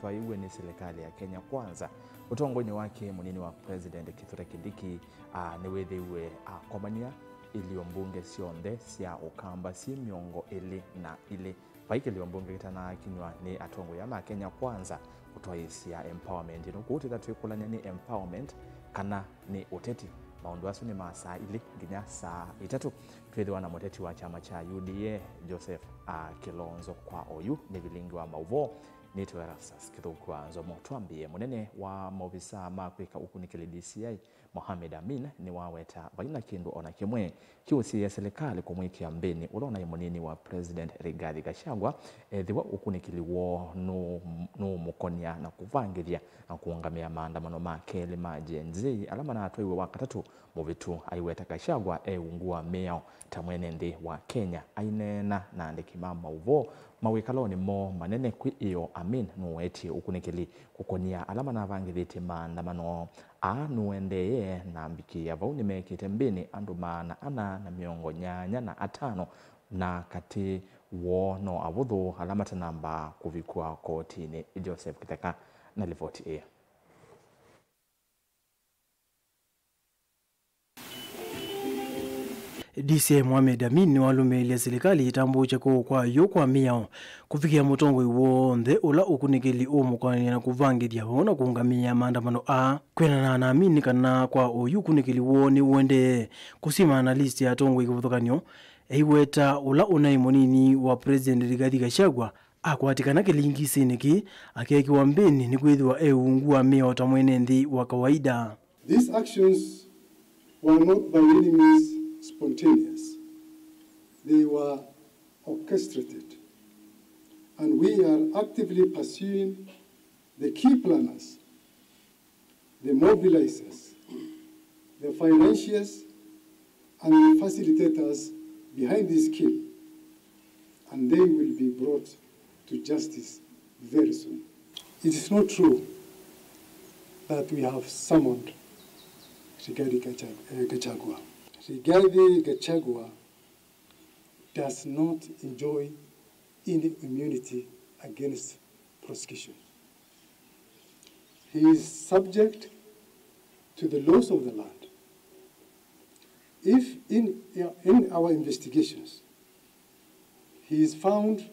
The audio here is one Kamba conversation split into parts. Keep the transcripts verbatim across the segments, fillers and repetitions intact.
twaiwe nĩ silikalĩ ya Kenya Kwanza. Ũtongoinĩ wake, mũnini wa President Kithure Kindiki, a, nĩwĩthĩiwe akomany'a ilio mbunge syonthe sya Ũkamba syĩ mĩongo ĩlĩ na ilĩ. Vai kĩlio mbunge kĩtanaakinywa nĩ atongoi aa ma Kenya Kwanza kũtwaĩĩsya empowerment ĩno. Kũu twĩtha twĩkũlany'a nĩ empowerment kana nĩ ũteti. Maũndũ asu nĩ ma saa ilĩ nginya saa itatũ. Twĩthĩwa na mũteti wa kyama kya U D A, Joseph, a, Kilonzo kwa oyu. Nĩ vilingi wa maũvoo. Nĩtwe Erastus Kĩthũku wa Nzomo. Twambĩe, mũnene wa maovisaa ma kwĩka ũkunĩkĩli D C I, Mohamed Amin, nĩwaweta vai na kĩndũ o na kĩmwe kĩũsiĩĩa silikalĩ kũmwĩkĩa mbĩnĩ ũla ũnaĩ mũnini wa President Rigathi Gachagua, ethĩwa ũkunĩkĩli woo nũ-, nũũmũkonya na kũvangĩthya na kũũngamĩa maandamano ma kelĩ ma Gen Z ala manatwaiwe Wakatatũ mũvĩtu. Aiweta Gachagua e ungu wa mĩao ta mwene nthĩ wa Kenya. Aineena na andĩki ma maũvoo mawĩkalonĩ moo manene kwĩ ĩo, Amin nũwetie ũkunĩkĩli kũkony'a ala manavangĩthĩtye maandamano aa nũendeeye, na ambikĩĩa vau nĩmekĩte mbĩnĩ andũ maana ana na mĩongo nyanya na atano, na katĩ woo no avũthũ ala matanamba kũvikwa kotinĩ. Joseph Kĩtheka na livoti ĩĩ. D C I Mohamed Amin nĩwalũmĩĩlye silikalĩ ĩtambũũkye kũũ kwa yo kwa mĩao kũvikĩa mũtongoi w'onthe ũla ũkunĩkĩli ũũmũkonany'a na kũvangĩthya vamwe na kũũngamĩa maandamano aa. Kwĩanana na Amin, nĩ kana kwa oyu ũkunĩkĩli woo nĩũendee kũsimana na list ya atongoi kĩvathũkany'o, aiweta ũla ũnaĩ mũnini wa President Rigathi Gachagua akwatĩkana kĩlingisinĩ kĩĩ, akeekĩwa mbĩnĩ nĩkwĩthĩwa e ungu wa mĩao ta mwene nthĩ wa kawaida. These actions were not by any means spontaneous. They were orchestrated. And we are actively pursuing the key planners, the mobilizers, the financiers, and the facilitators behind this scheme, and they will be brought to justice very soon. It is not true that we have summoned Rigathi Gacha-, eh, Gachagua. Rigathi Gachagua does not enjoy any immunity against prosecution. He is subject to the laws of the land. If in, in our investigations he is found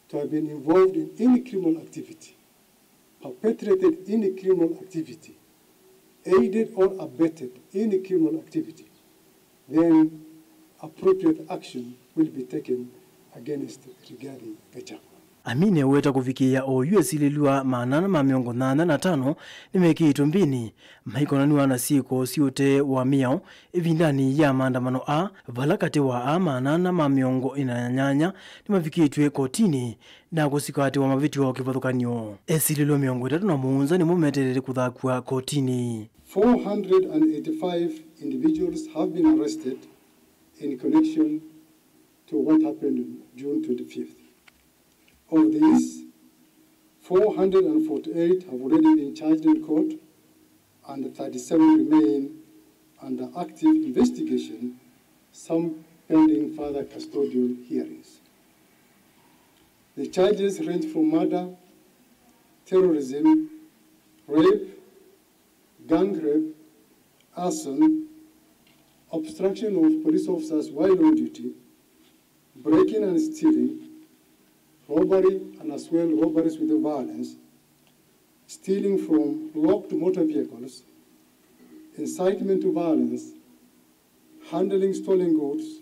to have been involved in any criminal activity, perpetrated any criminal activity, aided or abetted any criminal activity, then appropriate action will be taken against Rigathi Gachagua. Amin eweta kũvikĩĩa oyu esilĩlw'a maana ana ma mĩongo nyanya na atano nĩmekĩĩtwe mbĩnĩ, maikonanw'a na syĩko syĩ ũtee wa mĩao ĩvindanĩ ya maandamano aa, vala katĩ wa aa maana ana ma mĩongo ĩna na nyanya nĩmavikĩtw'e kotinĩ na kũsikatĩwa mavĩtyo kĩvathũkany'o. Esilĩlw'a mĩongo ĩtatũ na mũonza nĩmo meteelete kũthakw'a kotinĩ. Four hundred and eighty-five individuals have been arrested in connection to what happened on June twenty-fifth. Of these, four hundred and forty-eight have already been charged in court, and thirty-seven remain under active investigation, some pending further custodial hearings. The charges range from murder, terrorism, rape, gang rape, arson, obstruction of police officers while on duty, breaking and stealing, robbery and as well robberies with violence, stealing from locked motor vehicles, incitement to violence, handling stolen goods,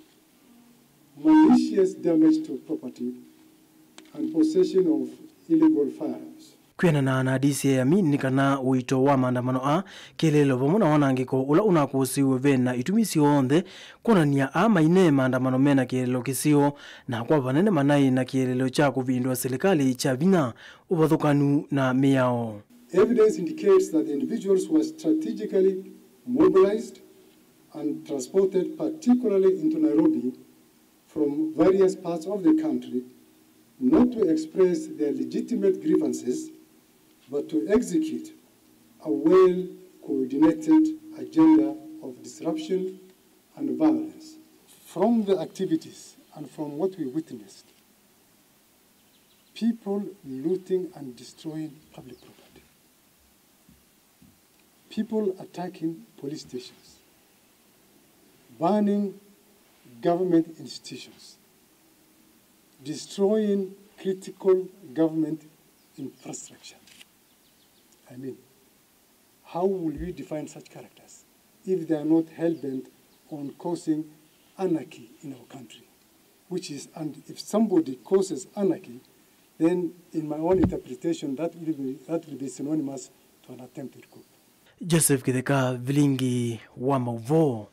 malicious damage to property, and possession of illegal firearms. Kwĩanana na D C I Amin, nĩ kana ũito wa maandamano aa, kĩeleelo vamwe na wanangĩko ũla ũnakũsĩiwe ve na itumi syonthe kwonany'a aa maine maandamano me na kĩeleelo kĩseo, na kwa vanene manaĩ na kĩeleelo kya kũvĩndũa silikalĩ kya vinya, ũvathũkanu na mĩao. Evidence indicates that the individuals were strategically mobilized and transported particularly into Nairobi from various parts of the country, not to express their legitimate grievances, but to execute a well-coordinated agenda of disruption and violence. From the activities and from what we witnessed, People looting and destroying public property. People attacking police stations. Burning government institutions. Destroying critical government infrastructure. I mean, how will we define such characters if they are not hell-bent on causing anarchy in our country? Which is, and if somebody causes anarchy, then in my own interpretation, that will be, that will be synonymous to an attempted coup. Joseph Kitheka, Vilingi wa Mauvoo.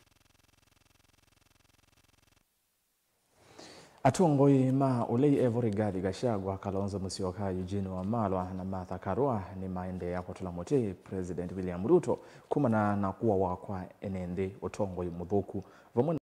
Atongoi ma ũlei evo Rigathi Gachagua, Kalonzo Musyoka, Eugene Wamalwa na Martha Karua nĩmaendeea kũtũla mũtĩ President William Ruto kumana na kũawa kwa ene nthĩ, ũtongoi mũthũku, vamwe na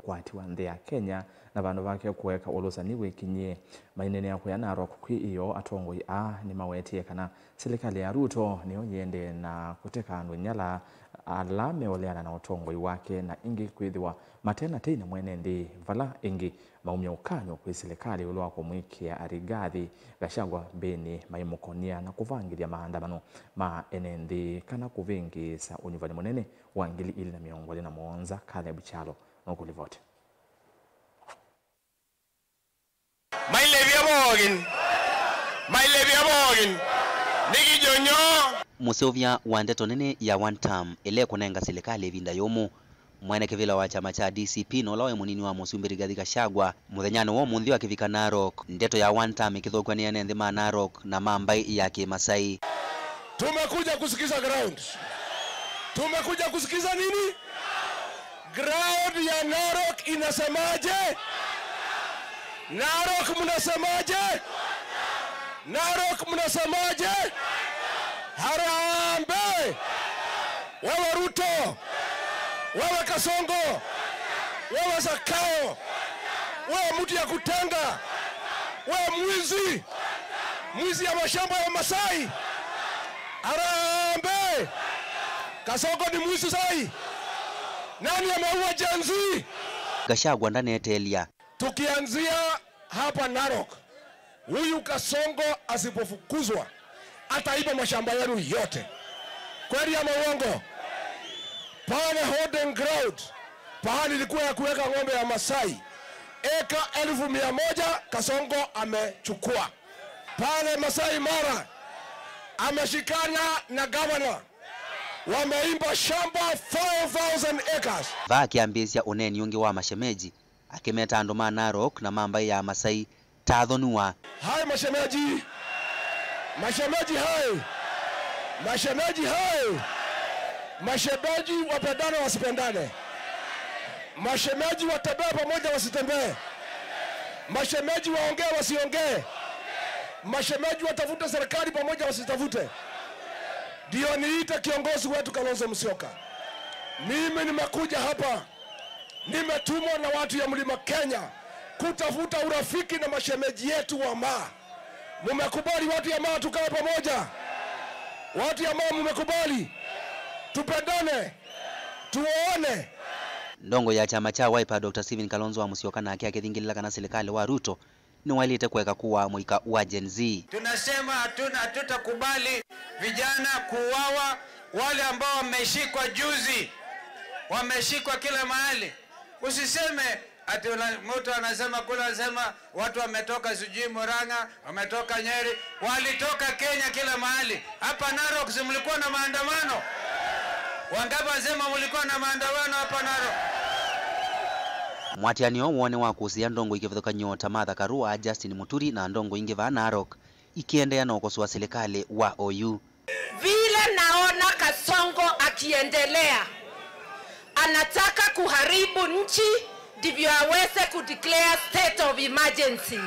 kwatiwa nthĩ ya Kenya na vandũ vake kũeka ũlũsani wĩkinyie. Maineenea kũya Narok kwĩ ĩyoo, atongoi aa nĩmawetie kana silikalĩ ya Ruto nĩyo yĩendee na kũteka andũ nyala ala meũleana na ũtongoi wake, na ĩngĩ kwĩthĩwa mate na tei na mwene nthĩ, vala ĩngĩ maumya ũkany'o kwĩ silikalĩ ĩũlũ wa kũmwĩkĩa Rigathi Gachagua mbĩnĩ maimũkonia na kũvangĩthya maandamano ma ene nthĩ kana kũvĩngĩĩsa ũnyuvani mũnene wa ngili ilĩ na mĩongo ĩlĩ na mũonza. Caleb Kyalo nũkũlivoti. Mailevya bogin. Mailevya bogin. Nĩkĩ jonyo? Mũseũvya wa ndeto nene ya One Term ĩla ĩkũnenga silikalĩ ĩvinda yũmũ, mwene kĩvĩla wa kyama kya D C P na ũla waĩ mũnini wa mũsumbĩ Rigathi Gachagua, mũthenyanĩ wa ũmũnthĩ akĩvika Narok, ndeto ya One Term ĩkĩthũkw'a nĩ ene nthĩ ma Narok na ma mbaĩ ya Kĩmasai. Tumekuja kusikiza ground. Tumekuja kusikiza nini? Ground ya Narok inasemaje? Narok mnasemaje? Narok mnasemaje? Harambee! Wewe Ruto, wewe Kasongo, wewe Zakayo, wewe mtu ya kutenga, wewe mwizi, mwizi ya mashamba ya Masai. Harambee! Kasongo ni mwizi sai. Nani ameua Gen Z? Gachagua ndaneteelya. Tukianzia hapa Narok, huyu Kasongo asipofukuzwa, ataiba mashamba yenu yote. Kweli ama uongo? Pale holding ground, pahali ilikuwa ya kuweka ng'ombe ya Masai, eka elfu mia moja Kasongo amechukua. Pale Masai Mara, ameshikana na gavana, wameimba shamba five thousand acres. Vaa akĩambĩĩsya ũneeni ũngĩ wa mashemeji, akĩmeta andũ ma Narok na ma mbaĩ ya Masai ta athonua. Hai mashemeji! Mashemeji hai! Mashemeji hai! Mashemeji wapendane wasipendane. Mashemeji watembee pamoja wasitembee. Mashemeji waongee wasiongee. Mashemeji watafute serikali pamoja wasitafute. Ndio niite kiongozi wetu Kalonzo Musyoka. Mimi nimekuja hapa, nimetumwa na watu ya Mlima Kenya kutafuta urafiki na mashemeji yetu wa Maa. Mumekubali watu ya Maa tukae pamoja? Watu ya Maa mumekubali? Tupendane? Tuoane? Ndongoi ya kyama kya Wiper, Doctor Stephen Kalonzo wa Musyoka, nake akĩthingĩlĩla kana silikalĩ wa Ruto nĩwaĩlĩte kũeka kũaa mũika wa Gen Z. Tunasema hatuna, hatutakubali vijana kuuawa. Wale ambao wameshikwa juzi, wameshikwa kila mahali. Usiseme ati una-, mtu anasema kule, anasema watu wametoka sijui Murang'a, wametoka Nyeri, walitoka Kenya kila mahali. Hapa Narok si mlikuwa na maandamano? Wangapi wanasema mlikuwa na maandamano hapa Narok? Mwatĩanĩo woo nĩ wa kũsĩĩa ndongoi kĩvathũkany'o ta Martha Karua, Justin Muturi na ndongoi ingĩ vaa Narok ikĩendeea na ũkosoa silikalĩ wa oyu. Vile naona Kasongo akiendelea, anataka kuharibu nchi ndivyo aweze kudeclare state of emergency.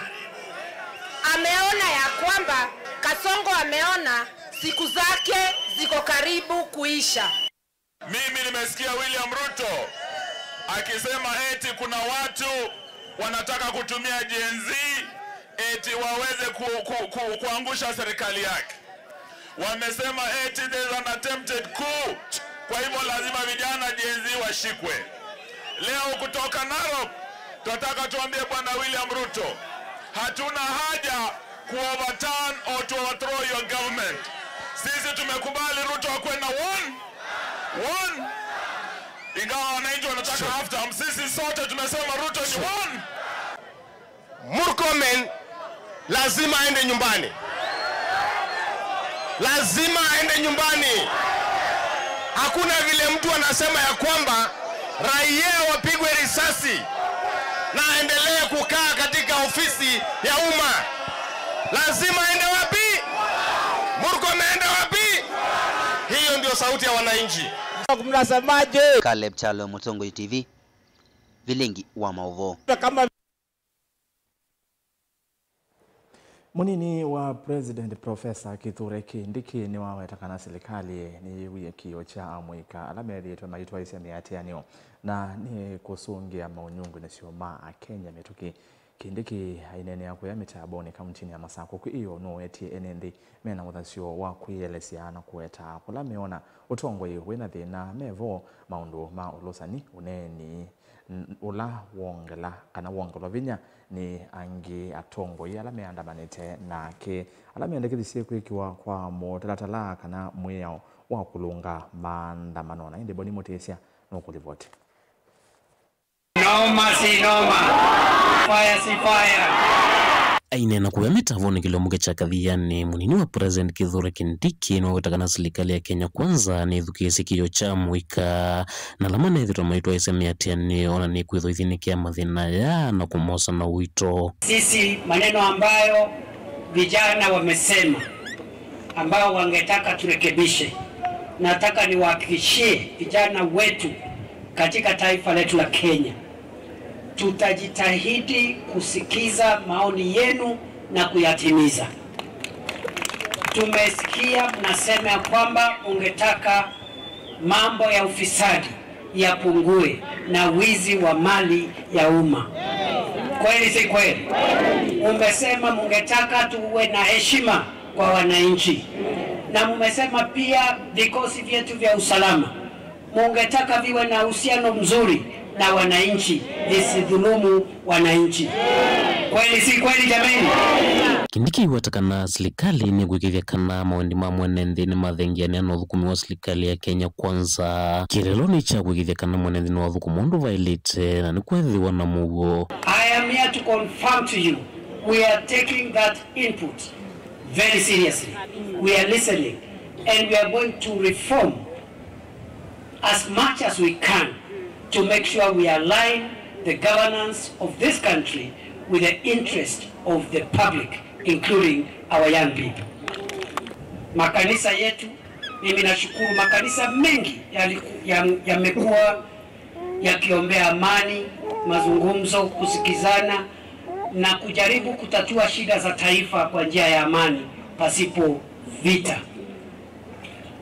Ameona ya kwamba, Kasongo ameona siku zake ziko karibu kuisha. Mimi nimesikia William Ruto akisema eti kuna watu wanataka kutumia Gen Z eti waweze ku-, ku-, ku-, kuangusha serikali yake. Wamesema eti there is an attempted coup. Kwa hivyo lazima vijana Gen Z washikwe. Leo kutoka Narok, tunataka tuambie Bwana William Ruto, Hatuna haja ku overturn or to overthrow your government. Sisi tumekubali Ruto akwenda one, one. Ingawa wananchi wanataka half term, sisi sote tumesema Ruto ni one. Murkomen lazima aende nyumbani. Lazima aende nyumbani. Hakuna vile mtu anasema ya kwamba raia wapigwe risasi na aendelee kukaa katika ofisi ya umma. Lazima aende wapi? Murkomen aende wapi? Hiyo ndio sauti ya wananchi. Mnasemaje? Caleb Kyalo, Mũtongoi T V, vilingi wa maũvoo. Kama Mũnini wa President Professor Kithure Kindiki nĩwaweta kana silikalĩ nĩyĩwie kĩĩo kya amũika ala methĩĩtwe maitwaĩsya mĩatĩanĩo na nĩkũsũngĩa maũnyungunyĩsyo ma Akenya mĩtũkĩ. Kindiki aineenea kũya mĩtambonĩ kauntinĩ ya Masakũ kwĩ ĩyo nũwetie ene nthĩ mena ũthasyo wa kwĩelesya na kũweta kũla meona ũtongoi wĩna thĩna mevo maũndũ ma ũlũsani, ũneeni n-, ũla wongela kana wongelwa vinya nĩ angĩ atongoi ala meandamanĩte nake, ala mendekethisye kwĩkĩwa kwa mũtalatala kana mwĩao wa kũlũnga maandamano. Na ĩndĩ Boni Mũtĩsya nũkũlivoti. Noma si noma. Fire si fire. Aineena kũya mĩtavonĩ kĩlombo kya Kathiani, mũnini wa President Kithure Kindiki nĩwaweta kana silikalĩ ya Kenya Kwanza nĩthukĩĩsye kĩĩo kya mũika na ala manethĩtwe maitwaĩsya mĩatĩanĩo na nĩkwĩthwa ithyĩ nĩkĩa mathĩna aya na kũmosa na ũito. Sisi maneno ambayo vijana wamesema, ambao wangetaka turekebishe, nataka niwahakikishie vijana wetu katika taifa letu la Kenya, tutajitahidi kusikiza maoni yenu na kuyatimiza. Tumesikia mnasema ya kwamba ungetaka mambo ya ufisadi yapungue na wizi wa mali ya umma. Kweli si kweli? Umesema mungetaka tuwe na heshima kwa wananchi. Na mumesema pia vikosi vyetu vya usalama mungetaka viwe na uhusiano mzuri na wananchi, visidhulumu wananchi. Kweli si kweli, jameni? Kindiki aiweta kana silikalĩ nĩkwĩkĩthya kana mawendi ma mwene nthĩ nĩmathengeanĩa na ũthũkũmi wa silikalĩ ya Kenya Kwanza. Kĩeleelo nĩ kya kwĩkĩthya kana mwene nthĩ nĩwathũkũma ũndũ vaĩlĩte na nĩkwethĩwa na mũuo. I am here to confirm to you, we are taking that input very seriously. We are listening and we are going to reform as much as we can to make sure we align the governance of this country with the interest of the public, including our young people. Makanisa yetu, mimi nashukuru makanisa mengi yaliku-, ya, yamekuwa yakiombea amani, mazungumzo, kusikizana na kujaribu kutatua shida za taifa kwa njia ya amani pasipo vita.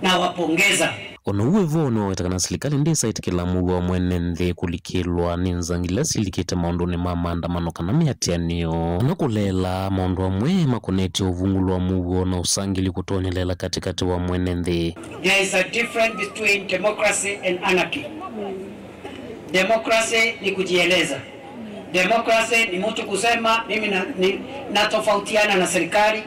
Nawapongeza. O na ũu wĩ vo, nĩwaweta kana silikalĩ ndĩsaĩtĩkĩla mũuo wa mwene nthĩ kũlikĩlwa nĩ nzangili ila silikĩte maũndũnĩ ma maandamano kana mĩatĩanĩo, kana kũleela maũndũ amwe makonetye ũvungũlo wa mũuo na ũsangili kũtonyelela katĩkatĩ wa mwene nthĩ. There is a difference between democracy and anarchy. Democracy ni kujieleza. Democracy ni mtu kusema, "Mimi na, ni, natofautiana na serikali,"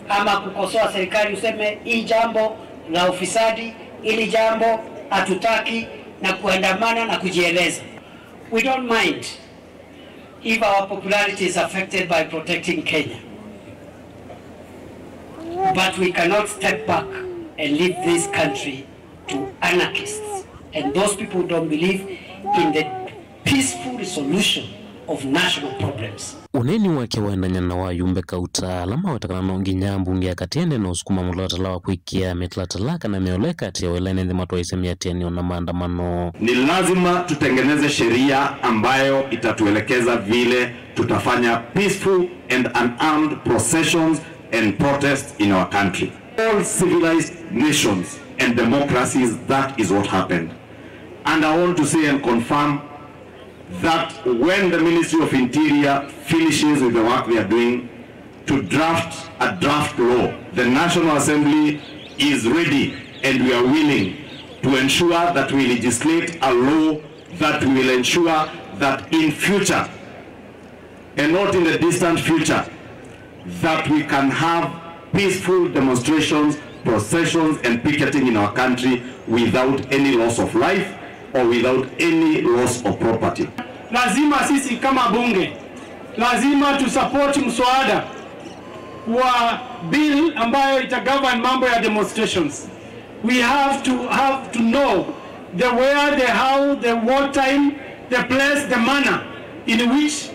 ama kukosoa serikali, useme, "Hii jambo la ufisadi, hili jambo hatutaki," na kuandamana na kujieleza. We don't mind if our popularity is affected by protecting Kenya. But we cannot step back and leave this country to anarchists and those people who don't believe in the peaceful resolution of national problems. Ũneeni wake waendany'a na wa ayumbe kauta ala maweta kana no nginya mbunge ya katĩ ĩendee na ũsukuma mũtalatala wa kwĩkĩa mĩtalatala kana mĩoleka ĩkatĩĩa ĩla ene nthĩ matwaĩĩsye mĩatĩanĩo na maandamano. Ni lazima tutengeneze sheria ambayo itatuelekeza vile tutafanya peaceful and unarmed processions and protests in our country. All civilized nations and democracies, that is what happened. And I want to say and confirm that when the Ministry of Interior finishes with the work they are doing to draft a draft law, the National Assembly is ready and we are willing to ensure that we legislate a law that will ensure that in future and not in the distant future, that we can have peaceful demonstrations, processions, and picketing in our country without any loss of life or without any loss of property. Lazima sisi kama bunge, lazima tusupport mswada wa bill ambayo itagovern mambo ya demonstrations. We have to have to know the where, the how, the what time, the place, the manner in which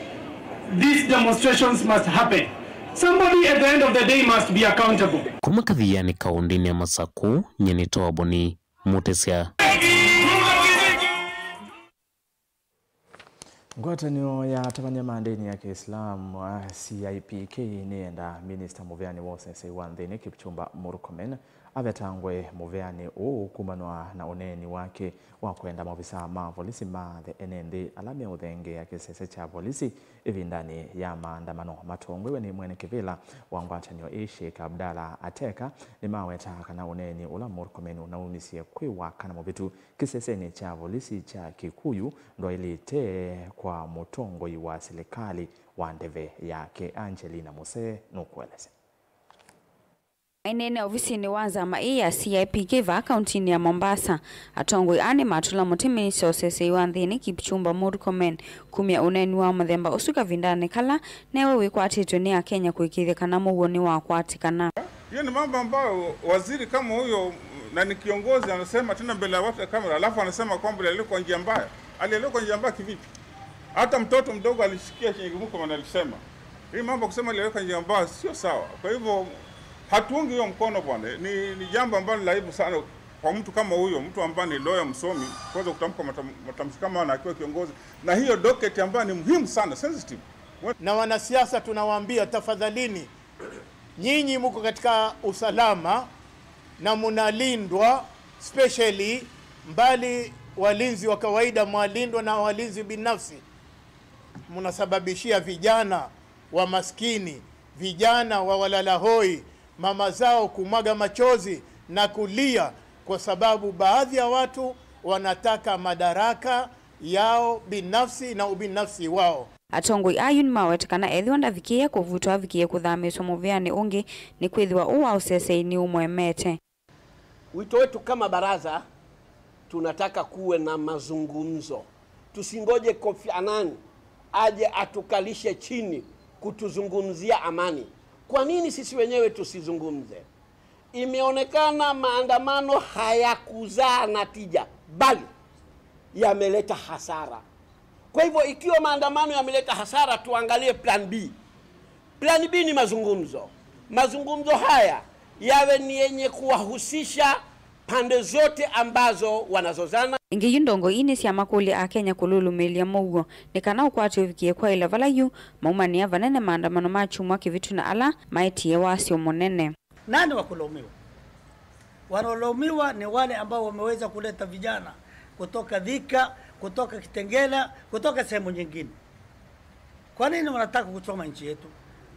these demonstrations must happen. Somebody at the end of the day must be accountable. Kuma Kathiani kaũndĩnĩ ya Masaku, nyie nĩ Toboni Mutesya. Ngwatanĩo ya atavany'a ma ndĩni ya Kĩislamu, a, C I P K, nĩyendaa minista mũveanĩ wa ũsesei wa nthĩnĩ Kipchumba Murkomen avetangwe mũveanĩ ũũ kumanwa na ũneeni wake wa kwenda maovisaa ma volisi mathe ene nthĩ ala meũthengeea kĩsese kya volisi ĩvindanĩ ya maandamano. Matongoew'e nĩ mwene kĩvĩla wa ngwatanĩo ĩĩ, Sheikh Abdallah Ateka, nĩmawetaa kana ũneeni ũla Murkomen ũnaumisye kwĩ Wakana mũvĩtu kĩsesenĩ kya volisi kya Kikuyu ndwaĩlĩte kwa mũtongoi wa silikalĩ wa ndeve yake. Angelina Musee nũkũelesya. Maineene ovisinĩ wa nzama ĩĩ ya C I P K vaa kauntinĩ ya Mombasa, atongoi aa nĩmatũla mũtĩ minista ũsesei wa nthĩnĩ Kipchumba Murkomen kumya ũneeni wa mũthemba ũsu kavindanĩ kala newe wĩkwatĩtwe nĩ Akenya kũĩkĩĩthya kana mũuo nĩwakwatĩkana. Hiyo ni mambo ambayo waziri kama huyo, na ni kiongozi, anasema tena mbele ya watu ya kamera, alafu anasema kwamba alielekwa kwa njia mbaya. Alielekwa kwa njia mbaya kivipi? Hata mtoto mdogo alisikia chenye Murkomen alisema. Hii mambo kusema alielekwa kwa njia mbaya sio sawa. Kwa hivyo, hatuungi hiyo mkono bwana. Ni, ni jambo ambalo ni la aibu sana kwa mtu kama huyo, mtu ambaye ni lawyer msomi, kuweza kutamka matam-, matamshi kama hayo akiwa kiongozi. Na hiyo docket ambayo ni muhimu sana, sensitive. Na wanasiasa tunawaambia, tafadhalini, nyinyi mko katika usalama na mnalindwa, specially mbali walinzi wa kawaida, mwalindwa na walinzi binafsi. Mnasababishia vijana wa maskini, vijana wa walala hoi, mama zao kumwaga machozi na kulia kwa sababu baadhi ya watu wanataka madaraka yao binafsi na ubinafsi wao. Atongoi ayu nĩmaweta kana ethĩwa ndavikĩĩe kũvutwa, avikĩĩe kũthamĩĩswa mũvĩanĩ ũngĩ, nĩkwĩthĩwa ũũ wa ũsesei nĩũmũemete. Wito wetu kama baraza, tunataka kuwe na mazungumzo. Tusingoje Kofi Annan aje atukalishe chini kutuzungumzia amani. Kwa nini sisi wenyewe tusizungumze? Imeonekana maandamano hayakuzaa natija, bali yameleta hasara. Kwa hivyo, ikiwa maandamano yameleta hasara, tuangalie plan B. Plan B ni mazungumzo. Mazungumzo haya yawe ni yenye kuwahusisha pande zote ambazo wanazozana. Ĩngĩ yu ndongoi ii nĩsyamakũlya Akenya kũlũlũmĩĩlya mũuo nĩ kana ũkwate ũvikĩe kwaĩla vala yu maumanĩa vanene maandamano ma kyumwa kĩvĩtu na ala maetie wasyo mũnene. Nani wa kulaumiwa? Wanaolaumiwa ni wale ambao wameweza kuleta vijana kutoka Thika, kutoka Kitengela, kutoka sehemu nyingine. Kwa nini wanataka kuchoma nchi yetu?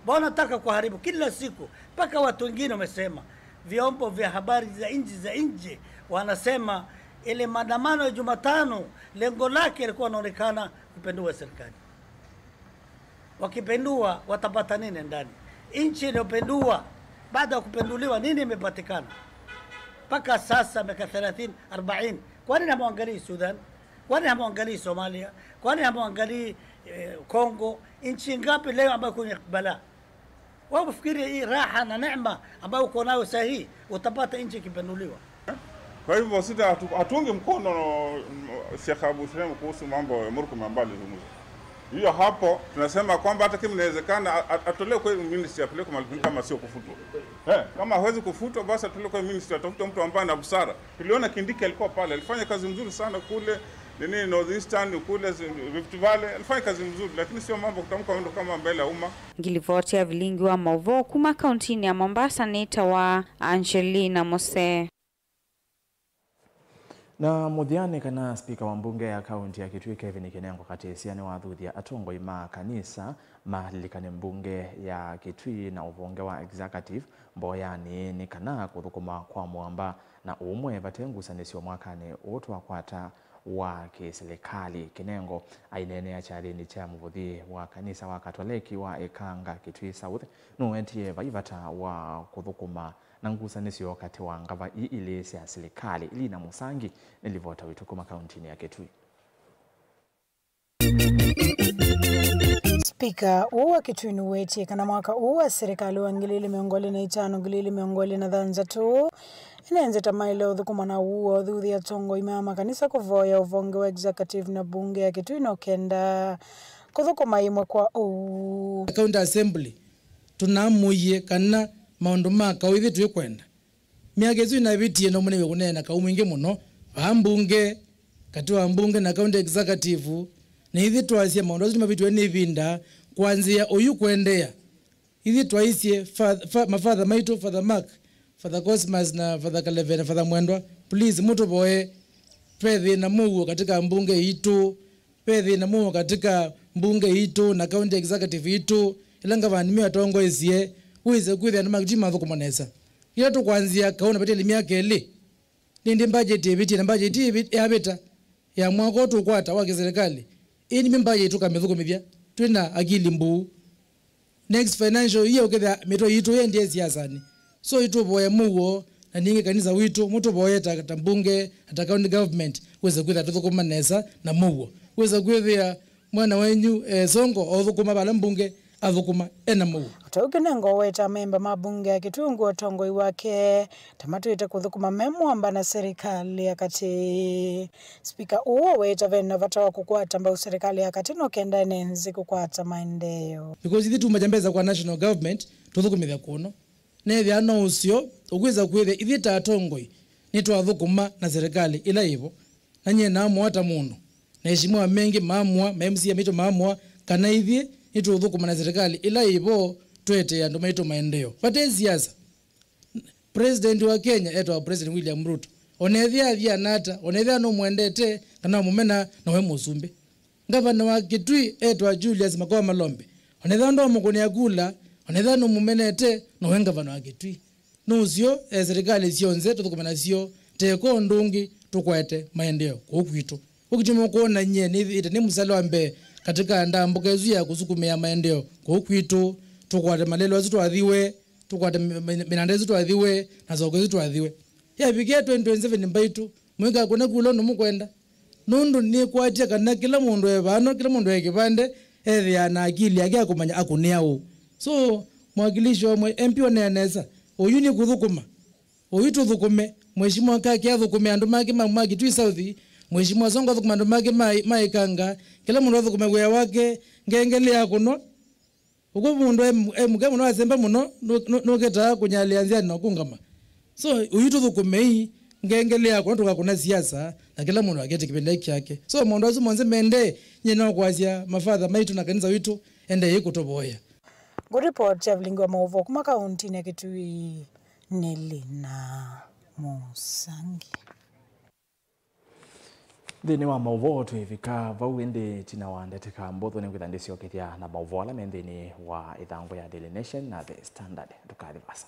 Mbona wanataka kuharibu kila siku? Mpaka watu wengine wamesema, vyombo vya habari za nchi za nje wanasema ile maandamano ya Jumatano, lengo lake ilikuwa wanaonekana kupindua serikali. Wakipindua, watapata nini ndani? Nchi iliyopindua, baada ya kupinduliwa, nini imepatikana? Mpaka sasa, miaka thelathini, arobaini. Kwani hamwangalii Sudan? Kwani hamwangalii Somalia? Kwani hamwangalii, eh, Congo? Nchi ngapi leo ambayo kwenye balaa? Wewe ufikiri hii raha na neema ambayo uko nayo saa hii, utapata nchi ikipinduliwa? Kwa hivyo sita hatu-, hatuungi mkono, mm, Sheikh Abu Shurem kuhusu mambo ya Murkomen ambayo alizungumza. Hiyo hapo tunasema kwamba hata kama inawezekana, a-, a-, atolewe kwa ministry, apelekwe mahali kama sio kufutwa. Eh, kama hawezi kufutwa, basi atolewe kwa ministry, atafute mtu ambaye ana busara. Tuliona Kindiki alikuwa pale, alifanya kazi nzuri sana kule, nini, North Eastern, kule Rift Valley, alifanya kazi nzuri, lakini sio mambo kutamka mambo kama mbele ya umma. Ngilivoti ya vilingi wa mauvoo kuma kauntinĩ ya Mombasa nĩtawa Angelina Mose. Na mũthyanĩ kana spika wa mbunge ya kaunti ya Kitui Kevin Kinengo Katĩsya nĩwathuthya atongoi ma kanisa malilikane mbunge ya Kitui na ũvonge wa executive mboyanĩ nĩ kana kũthũkũma kwa mũamba na ũmwe vate ngusanĩsyo mwakanĩ ũũ twakwata wa kĩsilikalĩ. Kĩnengo aineenea kyathĩnĩ kya mũvũthi wa kanisa wa Katoleki wa Ĩkanga Kitui South, nũwetie vai vata wa kũthũkũma na ngusanĩsyo katĩ wa ngava ii ilĩ sya silikalĩ. Lina Mũsangi nĩ livota witũ kuma kauntinĩ ya Kitui. Spika ũũ wa Kitui nũwetie kana mwaka ũũ wa silikalĩ wa ngili ili mĩongo ĩlĩ na itano, ngili ili mĩongo ĩlĩ na thanthatũ ĩnenzete maĩle ũthũkũma na ũu wa ũthuthya atongoi ma makanisa kũvoya ũvonge wa executive na mbunge ya Kitui no kenda kũthũkũma ĩmwe kwa ũu. County Assembly, tũnamũie kana maũndũ ma kaũ ithyĩ twĩkwenda. Myaka ĩsu ĩnavĩtie, no mũnĩwe kũneena kaũ mwingĩ mũno vaa mbunge, katĩ wa mbunge na county executive, na ithyĩ twasya maũndũ asu nĩmavĩtĩwe nĩ ĩvinda, kwanzĩa oyu kũendeea. Ithyĩ twaisye fa, fa, mafather maitũ, Father Mark, Father Cosmas na Father Kaleve na Father Mwendwa, please, mũtũvoye. Ve thĩna mũuo katika mbunge itũ, ve thĩna mũuo katika mbunge itũ na county executive itũ, ĩla ngavana nĩmyo atongoesye, wĩse kwĩthĩa andũ ma Kitui mathũkũma nesa. Ĩla tũkwanzĩa kaũ na vatiele myaka ĩlĩ, nĩndĩ budget ĩvĩtie, na budget ĩvĩ-, yavĩta ya mwaka ũũ tũkwata wa kĩsilikalĩ, ĩĩ nĩmyo budget tũkamĩthũkũmĩthya twĩ na akili mbuu. Next financial year ũkethĩa mĩtwe yitũ yendie siasanĩ. So itũvoye mũuo, na ningĩ kanisa witũ mũtũvoye ta, ta mbunge, ta county government, wĩse kwĩthĩa tũthũkũma nesa na mũuo. Wĩse kwĩthĩa mwana wenyu, eh, Sonko othũkũma vala mbunge athũkũma ena mũuo. O ta ũu Kĩnengo weta amemba ma mbunge ya Kitui ũtongoi wake ta matwĩte kũthũkũma me mwamba na silikalĩ ya katĩ. Spika ũũ aweta ve na vata wa kũkwata mbau silikalĩ ya katĩ no kenda ĩnenze kũkwata maendeeo. Because ithyĩ tumakya mbesa kwa national government tũthũkũmĩthya kũno. Nethĩa no ũseo ũkwĩsa kwĩthĩa ithyĩ ta atongoi nĩtwathũkũma na silikalĩ ĩla ĩvo. Na nyie namũa ta mũndũ, na eshimiwa mengĩ mamũa, ma M C A maitũ mamũa, kana ithyĩ nĩtũũthũkũma na silikalĩ ĩla ĩvo tũetee andũ maitũ maendeeo. Vate siasa. President wa Kenya etwa President William Ruto. Ona ethĩa athiana ata, ona ethĩa nũmwendete kana ũmũmena, nowe mũsumbĩ. Ngavana wa Kitui etwa Julius Makoa Malombe. Ona ethĩa ndwamũkũnĩa kula, ona ethĩa nũmũmenete, nowe ngavana wa Kitui. Nũseo, eh, silikalĩ syonthe tũthũkũme nasyo, teko ũndũ ũngĩ tũkwete maendeeo kũũ kwitũ. Ũkitimo kwona nyie nĩthĩĩte nĩ mũsale wa mbee katika ndambũka ĩsu ya kũsukumĩa maendeeo kũũ kwitũ, tũkwate malelũ asu twathiwe, tũkwate mi-, mi-, mĩnanda ĩsu twathiwe, na soko ĩsu twathiwe. Yavikia twenty twenty-seven mbaitũ, mũikakũne kula ũndũ mũkwenda. Nũndũ nĩkwatya kana kĩla mũndũ e vano, kĩla mũndũ e kĩvande, ethĩaa na akili yake ya kũmanya akũnĩa ũũ. So, mwakilishi wa mwe-, M P onea nesa, ũyu nĩ kũthũkũma. Ũyu tũthũkũme. Mheshimiwa Kaki athũkũme andũ make ma, ma Kitui South. Mheshimiwa Sonko athũkũme andũ make ma, ma Ĩkanga. Kĩla mũndũ athũkũme wĩa wake, ngengele ya kũnwa. Ũkw'o mũndũ e, e mũke mũno, asemba mũno, nũ-, nũ-, nũketaa kũnyalĩa nzĩanĩ na ũkũngama. So, ũyu tũthũkũmei, ngengele ya kũnwa tũkakũna siasa, na kĩla mũndũ akete kĩvĩla kyake. So, maũndũ asu monthe mende, nyie no kwasya mafather maitũ na kanisa witũ, endei kũtũvoya. Ngũripoti ya vilingi wa maũvoo kuma kauntinĩ ya Kitui nĩ Lina Mũsangi. Nthĩnĩ wa maũvoo twĩvika vau, ĩndĩ ĩtina wa ndatĩka mbũthũ nĩngwĩtha ndĩsyokethya na maũvoo ala me nthĩnĩ wa ĩthangũ ya Daily Nation na The Standard. Ndũkathi vaasa.